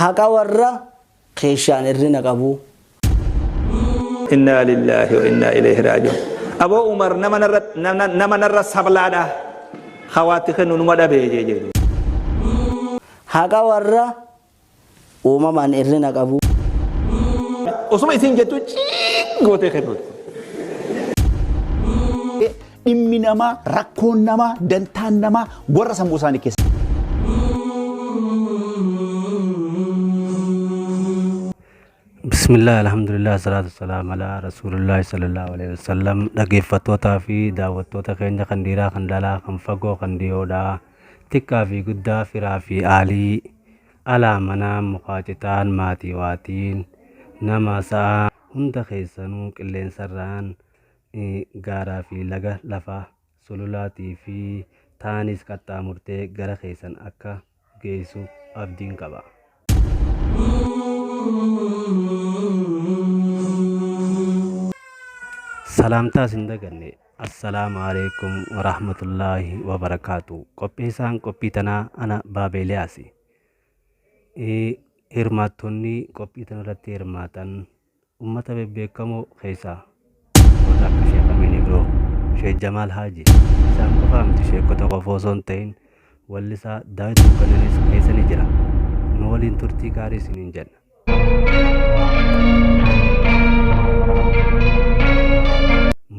Haqa warra keeshaan hir'ina qabuu. Innaa lillaahi wa innaa ilayhi raaji'uun. Aboo Umar nama narra nama narra sablaadha hawaatti kennu numa dhabee jee jedhu. Haqa warra uumamaan hir'ina qabuu. Osuma isin jettu ciin gootee kennuuti. Dhimmi namaa, rakkoon namaa, dantaan namaa warra sammuu isaanii keessa. Bismillah, alhamdulillah, salaatu salaam alaa rasuulillahi sallallahu alaihi wasallam. Dhaggeeffattootaa fi daawwattoota keenya kan dhiiraa, kan dhalaa, kan fagoo, kan dhiyoodhaa, xiqqaa fi guddaa, firaa fi aalii, alaa manaa, mukaa citaan, maatii waatiin, nama sa'aa hunda keessanuu qilleensarraan gaaraa fi laga lafa sululaatii fi taanis qaxxaamurtee gara keessan akka geessu abdiin qaba. Salaamtaas hin daganne. Assalaamu alaikum warahmatullaahi wabarakaatu. Qopheessaan qophii tanaa ana Baabeeliyaasi. Hirmaattonni qophii tanarratti hirmaatan ummata bebbeekamoo keessaa warra akka Sheekh Amiin Ibroo, Sheekh Jamaal Haaji, isaan qofaa miti, sheekota qofa osoo hin ta'in wallisaa Daawit Mokonninis keessa ni jira. Nu waliin turtii gaarii isiniin jenna.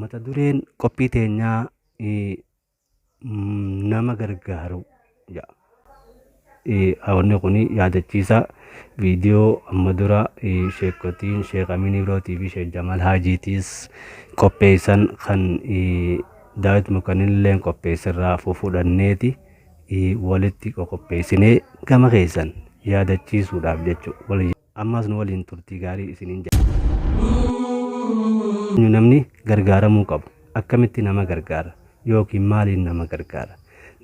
Mata dureen qophii teenyaa nama gargaaru jedha. Wanni kun yaadachiisa viidiyoo amma dura sheekotiin Sheekh Amiin Ibrootii fi Sheekh Jamaal Haajiitiis qopheessan kan Daawit Mokonninillee qopheessirraa fufudhanneeti walitti qoqopheessinee gama keessan yaadachiisuudhaaf jechuudha. Ammas nu waliin turtii gaarii isiniin jedha. Namni gargaaramuu qabu akkamitti nama gargaara yookiin maaliin nama gargaara?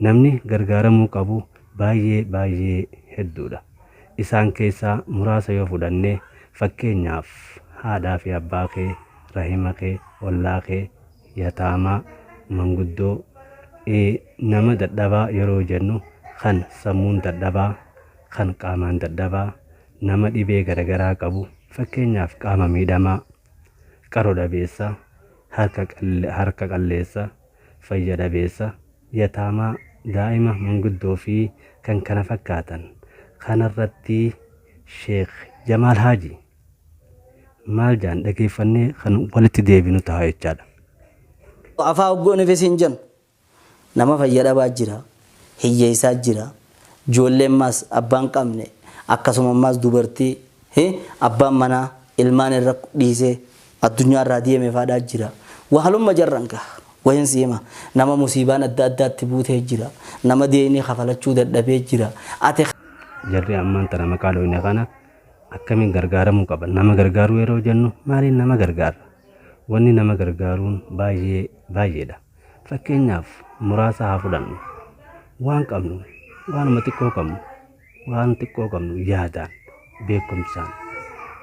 Namni gargaaramuu qabu baay'ee baay'ee hedduudha. Isaan keessaa muraasa yoo fudhanne, fakkeenyaaf haadhaa fi abbaa kee, rahima kee, ollaa kee, yataamaa, manguddoo, nama dadhabaa yeroo jennu kan sammuun dadhabaa, kan qaamaan dadhabaa, nama dhibee garagaraa qabu, fakkeenyaaf qaama miidhamaa, qaro dhabeessa, harka qalleessa, fayya dhabeessa, yataamaa, daa'ima, manguddoo fi kan kana fakkaatan. Kanarratti Sheekh Jamaal Haaji maal jaan dhageeffannee kan walitti deebinu ta'a jechaadha. Afaa hoggoon fi siin jennu nama fayya dhabaa jira, hiyyeessaa jira, ijoolleen maas abbaan qabne, akkasuma ammaas dubartii abbaan manaa ilmaan irra dhiisee addunyaa irraa deeme faadhaa jira. Wahalumma jarran gaha. Wahin siima nama musiibaan adda addaatti buutee jira. Nama deemee kafalachuu dadhabee jira. Ati Jarri ammaan tana maqaa dhoyne kana akkamiin gargaaramuu qaban? Nama gargaaruu yeroo jennu maaliin nama gargaara? Wanni nama gargaaruun baay'ee baay'eedha. Fakkeenyaaf muraasa haa fudhannu. Waan qabnu, waanuma xiqqoo qabnu, waan xiqqoo qabnu yaadaan, beekumsaan,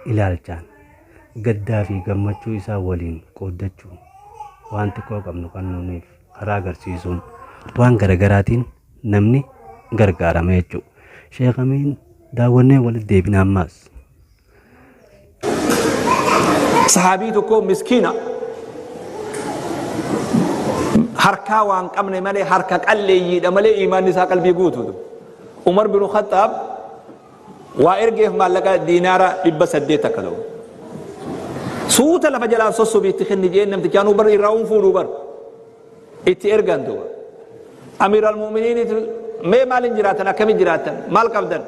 ilaalchaan, gaddaa fi gammachuu isaa waliin qooddachuun, waan xiqqoo qabnu kan nuuniif karaa agarsiisuun, waan garagaraatiin namni gargaarama jechuudha. Sheekh Amiin daawwannee walitti deebina ammaas. Sahaabii tokko miskiina harkaa waan qabne malee, harka qalleeyyiidha malee imaanni isaa qalbii guutuutu. Umar bin Khattaab waa ergeef, maallaqa diinaara 800 akka ta'u. Suuta lafa jalaan sossobii itti kenni jeen, namtichaanuu bar irraa uun fuudhuu bar itti ergan duuba. Amiir al-Mu'miniin mee maalin jiraatan, akkamiin jiraatan, maal qabdan?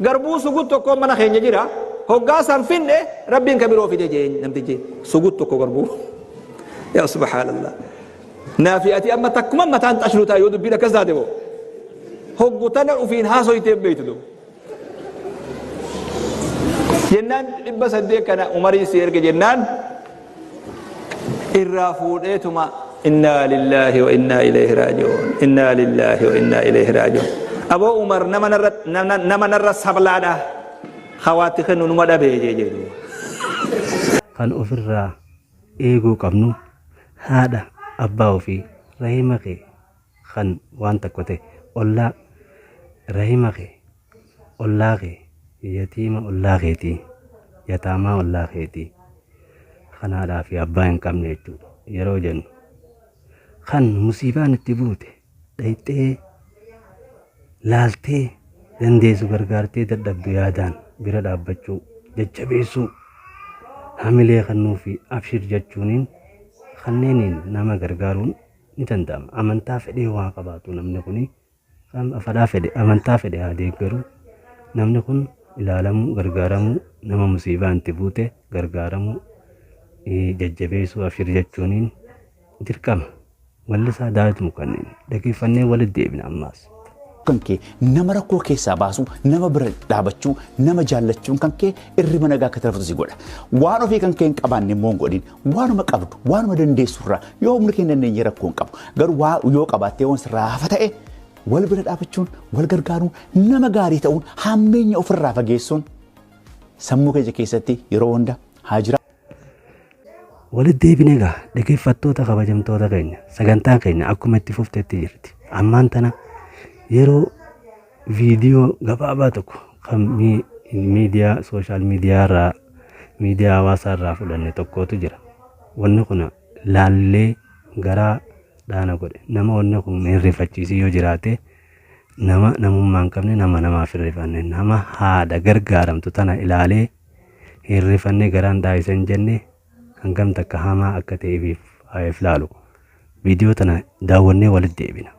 Garbuu sugut tokko mana keenya jira. Hoggaa san finne rabbiin ka biroo fide jeen namtichi, sugut tokko garbuu. Yaa subhaanallah. Naafi ati amma takkuma mataan xashlu ta'a yoo dubbiin akkas taate moo. Hoggu tana ufiin haasoytee beektu duuba. Jennaan 800 kana Umarii si erge jennaan irraa fuudheetuma, innaa lillaahi wa innaa ilayhi raaji'uun, innaa lillaahi wa innaa ilayhi raaji'uun. Aboo Umar nama narra sablaadha hawaatti kennu numa dhabee jee jedhu. Kan ofirraa eeguu qabnu haadha abbaa ofii, rahima kee kan waan tokko ta'e, ollaa, rahima kee, ollaa kee. Yatiima ollaa keetii, yataamaa ollaa keetii, kan haadhaa fi abbaa hin qabne jechuudha. Yeroo jennu kan musiibaan itti buute dhayxee laaltee dandeessu gargaartee dadhabdu yaadaan bira dhaabbachuu, jajjabeessuu, hamilee kennuu fi abshir jechuuniin kanneeniin nama gargaaruun ni danda'ama. Amantaa fedhee waa qabaatu namni kuni fadhaa fedhe amantaa fedhe haa deeggaru. Namni kun ilaalamuu, gargaaramuu, nama musiibaan itti buute gargaaramuu, jajjabeessuu, abshir jechuuniin dirqama. Wallisaa Daawit Mukanneen dhaggeeffannee walitti deebina ammaas. Kan kee nama rakkoo keessaa baasuu, nama bira dhaabachuu, nama jaallachuun kan kee irriba nagaa akka tarafatu si godha. Waan ofii kan kee hin qabaanne immoo hin godhin. Waanuma qabdu, waanuma dandeessurraa yoo humni kee hin dandeenye rakkoo hin qabu. Garuu waa yoo qabaattee waan sirraa hafa ta'e wal bira dhaabachuun, wal gargaaruun, nama gaarii ta'uun, hammeenya ofirraa fageessuun sammuu keenya keessatti yeroo hunda haa jiraatu. Walitti deebine egaa dhaggeeffattoota kabajamtoota keenya, sagantaan keenya akkuma itti fuftetti jirti. Ammaan tana yeroo viidiyoo gabaabaa tokko kan miidiyaa sooshaal miidiyaa irraa, miidiyaa hawaasaa irraa fudhanne tokkotu jira. Wanni kun laallee garaa dhaana godhe. Nama wanni kun hin rifachiisin yoo jiraate, nama namummaa hin qabne, nama namaaf hin rifanne, nama haadha gargaaramtu tana ilaalee hin rifanne, garaan dhaayisa hin jenne, hangam takka hamaa akka ta'eef haa if laalu. Viidiyoo tana daawwannee walitti deebina.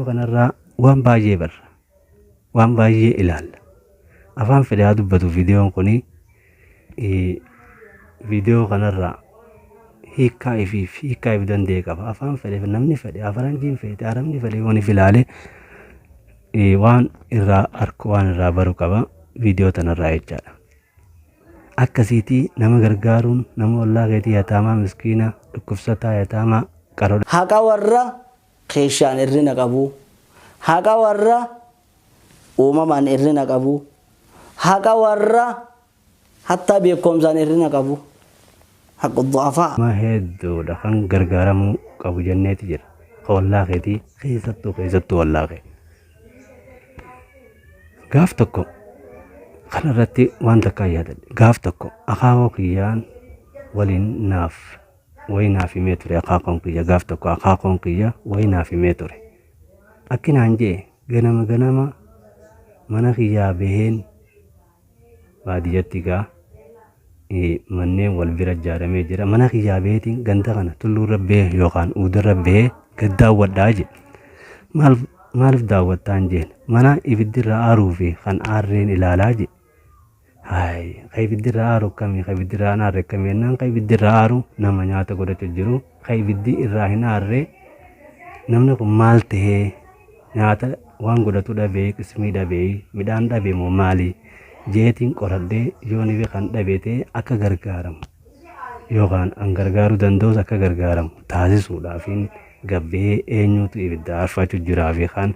Kanarraa waan baay'ee barra, waan baay'ee ilaalla. Afaan fedhe haa dubbatu viidiyoon kuni, viidiyoo kanarraa hiikkaa ifiif hiikkaa if danda'e qaba. Afaan fedhe namni fedhe, faranjiin fedhe, arabni fedhe waan if ilaale waan irraa arku, waan irraa baru qaba viidiyoo tanarraa jechaadha. Akkasiitii nama gargaaruun nama ollaa keetii, yataamaa, miskiina, dhukkubsataa, yataamaa qaroo. Haqa warra keeshaan hir'ina qabu, haqa warra uumamaan hir'ina qabu, haqa warra hattaa beekumsaan hir'ina qabu, haqa du'afaa. Nama hedduudha kan gargaaramuu qabu jenneeti jira. Ollaa keetii keessattuu ollaa kee. Gaaf tokko Kana irratti waan takkaan yaadadhe. Gaaf tokko akaakoo kiyyaan waliin naaf wayi naaf himee ture akaakoon kiyya gaaf tokko akaakoon kiyya wayi naaf himee ture. Akki naan jee ganama ganama mana kiyyaa baheen baadiyyatti gaa manneen wal bira ijaaramee jira. Mana kiyyaa baheetiin ganda kana tulluurra bahee yookaan uudarra bahee gad daawwadhaa jedhe. Maal maaliif daawwattaan jeen mana ibiddi irra aaruu fi kan aarreen ilaalaa jedhe. Hayi ka ibiddi irra aaru akkamii ka ibiddi irraa hin aarre akkamii jennaan ka ibiddi irra aaru nama nyaata godhachuu jiru ka ibiddi irraa hin aarre namni kun maal tahee nyaata waan godhatu dhabee qismii dhabee midhaan dhabe moo maali jeetiin qoradhee yoon ifi kan dhabe ta'e akka gargaaramu yookaan an gargaaruu danda'us akka gargaaramu taasisuudhaafiin gabbee eenyutu ibidda aarfachuu jiraa fi kan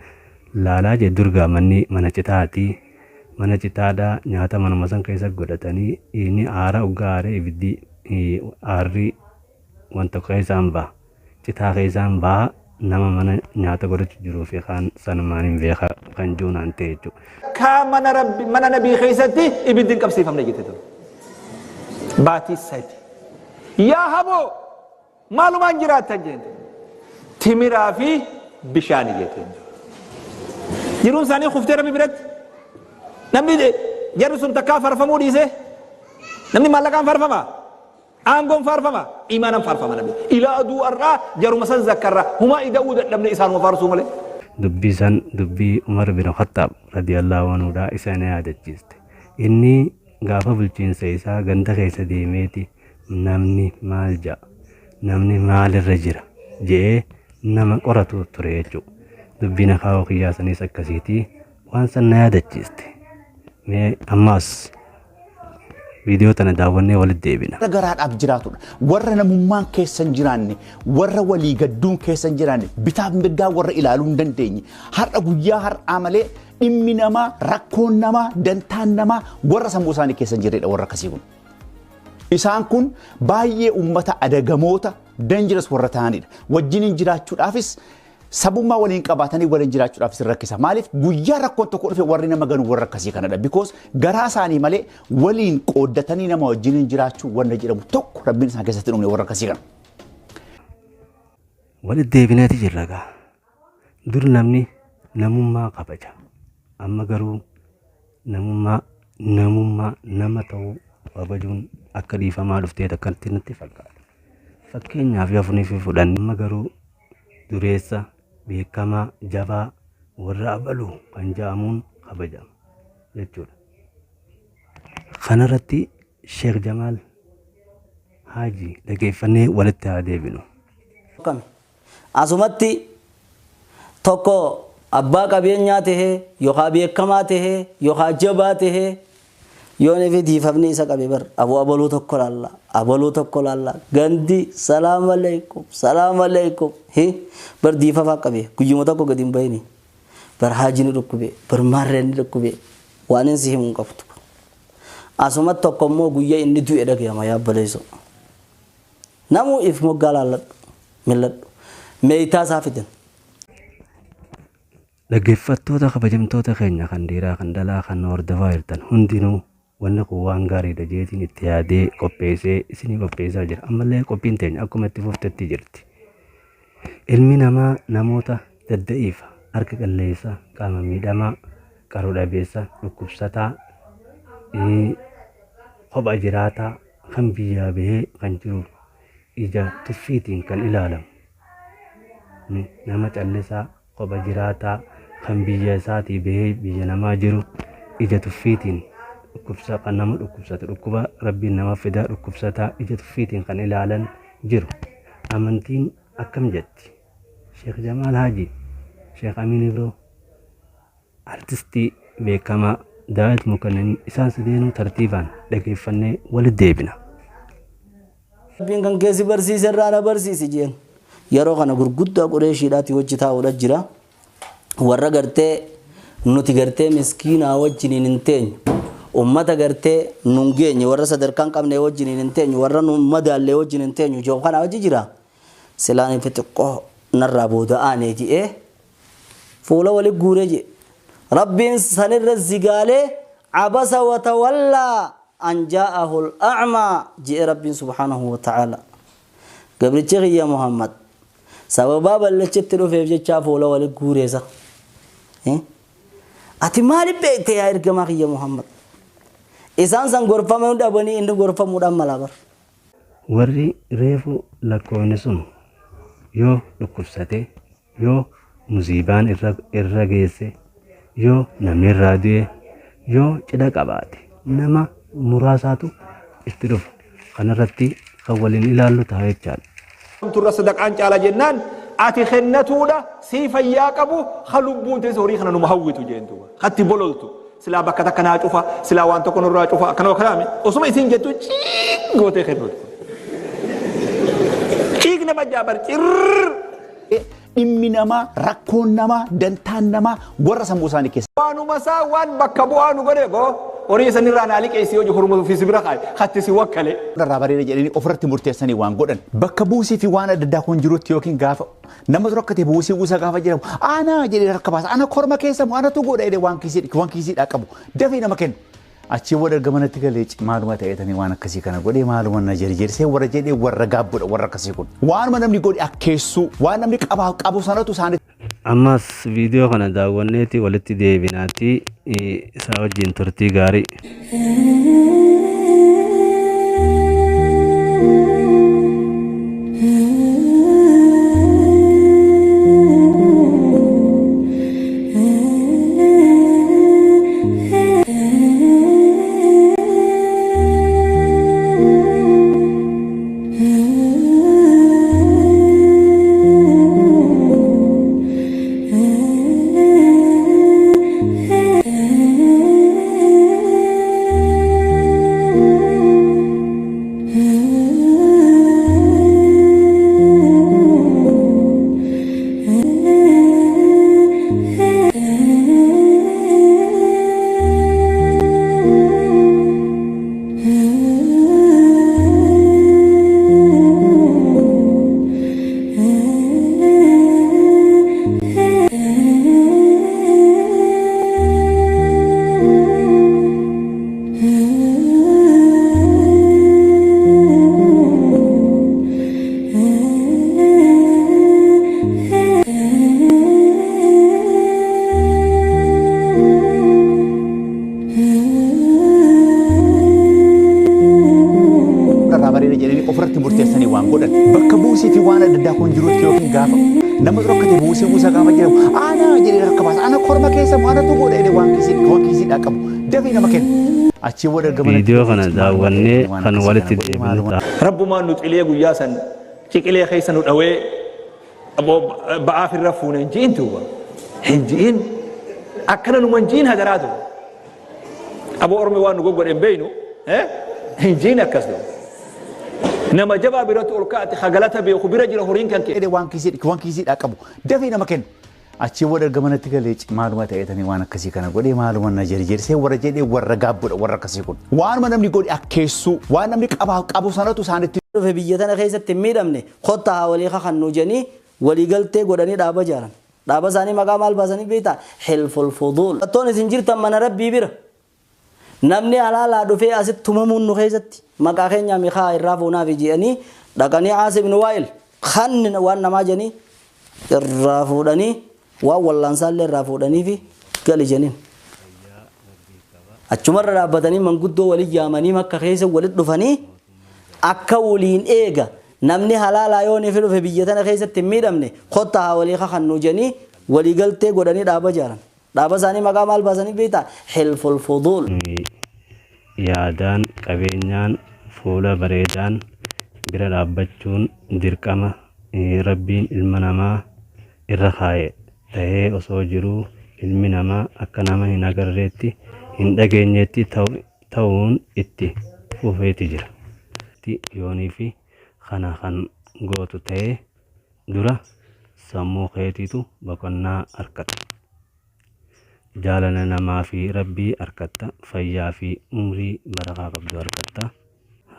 laalaa jedhe durgaa manni mana citaati. Mana citaadhaa nyaata manuma san keessa godhatanii inni aara uggaa aaree ibiddi aarri wanta keessaan baha. Citaa keessaan baha nama mana nyaata godhachuu jiruu fi kan sanumaan hin beeka kan jiru naan ta'e jechuudha. Kaa mana rabbi mana nabii keessatti ibiddi hin qabsiifamne jette ture. Baatii 3. Yaa haboo maalumaan jiraattan jeen. Timiraa fi bishaani jetteen. Jiruun isaanii kuftee rabbi biratti. Namni jarri sun takkaa farfamuu dhiisee namni maallaqaan farfama. Aangoon faarfama, iimaanan faarfama namni. Ilaa aduu har'aa jaruma san zakkarra humaa ida'uu dadhabne isaanuma faarsuu malee. Dubbii san dubbii Umar bin Khattaab radiyallahu anhuudha isa na yaadachiiste. Inni gaafa bulchiinsa isaa ganda keessa deemeeti namni maal ja'a namni maalirra jira je'ee nama qoratu ture jechuudha. Dubbiin akaakoo kiyyaa sanis akkasiiti waan san na yaadachiiste. Mee ammaas viidiyoo tana daawwannee walitti deebina. Warra garaadhaaf jiraatudha. Warra namummaan keessa hin jiraanne, warra walii gadduun keessa hin jiraanne, bitaaf mirgaa warra ilaaluu hin dandeenye. Har'a guyyaa har'aa malee dhimmi namaa, rakkoon namaa, dantaan namaa warra sammuu isaanii keessa hin jirredha warra akkasii kun. Isaan kun baay'ee uummata adagamoota dangerous warra ta'anidha. Wajjiniin jiraachuudhaafis sabummaa waliin qabaatanii waliin jiraachuudhaafis rakkisa. Maaliif guyyaa rakkoon tokko dhufe warri nama ganu warra akkasii kanadha. Because garaa isaanii malee waliin qooddatanii nama wajjiniin jiraachuu wanna jedhamu tokko rabbiin isaan keessatti dhumne warra akkasii kana. Walitti deebineeti jirra gaa. Dur namni namummaa kabaja. Amma garuu namummaa nama ta'uu kabajuun akka dhiifamaa dhuftee akkatti natti fakkaata. Fakkeenyaaf yoo funiif fudhanne amma garuu dureessa beekamaa jabaa warra abaluu kan jedhamuun kabajama jechuudha. Kanarratti Sheekh Jamaal Haajii dhageeffannee walitti haa deebinu. Asumatti tokko abbaa qabeenyaa tahee yookaan beekamaa tahee yookaan jabaa tahee yoon ifi diifamni isa qabe bar abu abaluu tokko laalla abaluu tokko laalla gandi salaam alaikum salaam alaikum hi bar diifafaa qabe guyyuma tokko gadi hin bahini bar haaji ni dhukkube bar maarreen ni dhukkube waan inni si himu hin qabtu. Asumatti tokko immoo guyyaa inni du'e dhagayama yaa obboleessoo. Namuu if moggaa laalladhu milladhu meeytaa isaa fidan. Dhaggeeffattoota kabajamtoota keenya kan dhiiraa kan dhalaa kan hordofaa jirtan hundinuu wanni kun waan gaariidha jeetiin itti yaadee qopheessee isinii qopheessaa jira. Ammallee qophiin teenya akkuma itti fuftetti jirti. Ilmi namaa namoota dadda'iifa harka qalleessa qaama miidhamaa qaroo dhabeessa dhukkubsataa kopha jiraataa kan biyyaa bahee kan jiru ija tuffiitiin kan ilaalamu nama callisaa kopha jiraataa kan biyya isaatii bahee biyya namaa jiru ija tuffiitiin dhukkubsa kan nama dhukkubsatu dhukkuba rabbiin nama fidaa dhukkubsataa ija tuffiitiin kan ilaalan jiru. Amantiin akkam jetti? Sheekh Jamaal Haji, Sheekh Amin Ibroo, artistii beekamaa Daawit Mokonnin isaan sadeenuu tartiibaan dhageeffannee walitti deebina. Rabbiin kan keessi barsiise irraa na barsiisi jeen. Yeroo kana gurguddaa Qureeshiidhaati wajji taa'uudha jira. Warra gartee nuti gartee miskiinaa wajjiniin hin teenyu. Ummata gartee nun geenye warra sadarkaa hin qabne wajjiniin hin teenyu warra nun madaallee wajjin hin teenyu jiru kana wajji jira. Silaan ifi xiqqoo narraa booda aanee ji'ee fuula wali guuree ji'e. Rabbiin sanirra zigaalee Abasa watawallaa an jaa'ahu al-a'maa je'e Rabbiin subhaanahu wa ta'ala. Gabrichi kiyya Muhammad sababaa ballachitti dhufeef jechaa fuula wali guureessa. Ati maaliif beekte yaa ergamaa kiyya Muhammad? Isaan san gorfamuu dhabanii inni gorfamuudhaan malaa bar. Warri reefu lakkoofne sun yoo dhukkubsate, yoo musiibaan irra geesse, yoo namni irraa du'e, yoo cidha qabaate nama muraasaatu itti dhufa. Kanarratti kan waliin ilaallu ta'a jechaadha. Turra sadaqaan caala jennaan ati kennatuudha sii fayyaa qabu ha lubbuun teessa horii kana numa hawwitu jeentu hatti bololtu silaa bakka takka naa cufa silaa waan tokko nurraa cufa akkanuma kanaami osuma isiin jettu ciik gootee kennuutu ciik nama jaabar cirr. Dhimmi namaa, rakkoon namaa, dantaan namaa warra sammuu isaanii keessa. Waanuma isaa waan bakka bu'aa nu godhe boo horii sanirraa naa liqeessi yoo horma fi sibira kaaye hatti si wakkale. Irraa bareeda jedhanii ofirratti murteessanii waan godhan. Bakka buusii fi waan adda addaa kun jirutti yookiin gaafa nama rakkate buusii buusa gaafa jedhamu ana jedhee harka baasa ana korma keessa moo anatu godha jedhee waan kiisiidhaa qabu dafee nama kennu. Achii warra erga manatti galee maaluma ta'eetanii waan akkasii kana godhee maaluma na jarjarsee warra jedhee warra gaabbudha warra akkasii kun. Waanuma namni godhe akkeessuu waan namni qabu sanatu isaanii. Ammas viidiyoo kana daawwanneeti walitti deebinaati isaa wajjin turtii gaarii. Bakka buusii fi waan adda addaa kun jirutti yookiin gaafa nama rakkate buusii buusa gaafa jedhamu ana jedhee harka baasa ana korma keessa moo anatu godha jedhee waan kiisiidhaa qabu dafee nama kennu. Achii warra erga manatti Viidiyoo kana daawwannee kan walitti deebinu ta'a. Rabbumaan nu cilee guyyaa san ciqilee keessa nu dhawee ba'aaf irra fuune hin ji'in tuuba. Hin ji'in akkana numa hin ji'in hadaraa tuuba. Aboo ormi waan nu goggodhe hin beeynu hin ji'in akkas tuuba. Nama jabaa biratti ol kaa'ate hagalata beeku bira jira horiin kan kee. Waan kiisiidhaa qabu dafee nama kennu. Achii warra erga manatti galee maaluma ta'eetanii waan akkasii kana godhee maaluma na jarjarsee warra jedhee warra gaabbudha warra akkasii kun. Waanuma namni godhe akkeessuu waan namni qabu sanatu isaanitti. Dhufe biyya tana keessatti hin miidhamne kottaa haa walii kakannu jedhanii waliigaltee godhanii dhaaba ijaaran. Dhaaba isaanii maqaa maal baasanii beektaa? Hilful fuduul. Attoon isin jirtan mana Rabbii bira. Namni halaalaa dhufee asitti tumamuun nu keessatti maqaa keenya mikaa irraa fuunaa fi jedhanii dhaqanii Aas ibn Waa'il kan waan namaa jedhanii irraa fuudhanii waan wallaansaallee irraa fuudhanii fi gali jedhaniin. Achumarra dhaabbatanii manguddoo walii yaamanii makka keessa walitti dhufanii akka waliin eega namni halaalaa yoo ni dhufe biyya tana keessatti hin miidhamne kottaa haa walii kakannu jedhanii waliigaltee godhanii dhaaba ijaaran. Dhaaba isaanii maqaa maal baasanii beektaa? Hilful fuduul. Yaadaan qabeenyaan fuula bareedaan bira dhaabbachuun dirqama Rabbiin ilma namaa irra kaa'e ta'ee osoo jiruu ilmi namaa akka nama hin agarreetti hin dhageenyeetti ta'uun itti fufeeti jira. Yoonii fi kana kan gootu ta'ee dura sammuu keetiitu boqonnaa argata. Jaalala namaa fi Rabbii argatta. Fayyaa fi umrii barakaa qabdu argatta.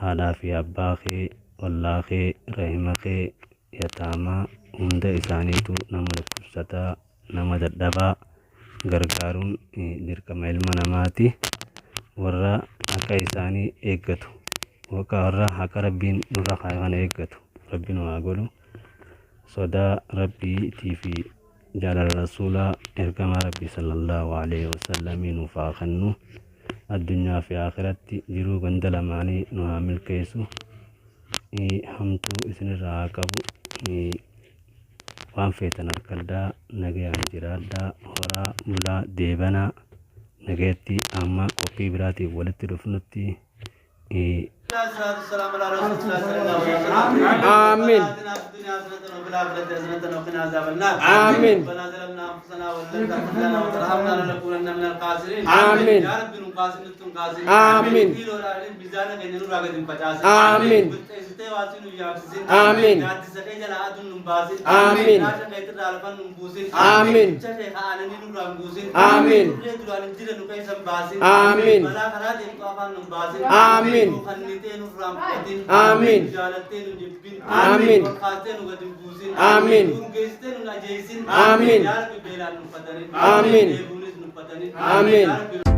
Haadhaa fi abbaa kee, ollaa kee, rahima kee, yataamaa hunda isaaniitu nama dhukkubsataa, nama dadhabaa gargaaruun dirqama ilma namaati. Warra haqa isaanii eeggatu, warra haqa Rabbiin nurra kaa'e kana eeggatu Rabbi nu haa godhu. Sodaa Rabbiitii fi jaalala Rasuulaa ergamaa Rabbii sallallahu alaihi wasallamii nuuf haa kennu. Addunyaa fi akhiratti jiruu ganda lamaanii nu haa milkeessu. Hamtuu isinirraa haa qabu. Waan feetan harkadhaa, nagayaan jiraadhaa, horaa bulaa, deebanaa nagayatti. Amma qophii biraatiin walitti dhufnutti. آمين. آمين. آمين. آمين. آمين. آمين. آمين. آمين. آمين. آمين. آمين. آمين. آمين. آمين. آمين. آمين. آمين.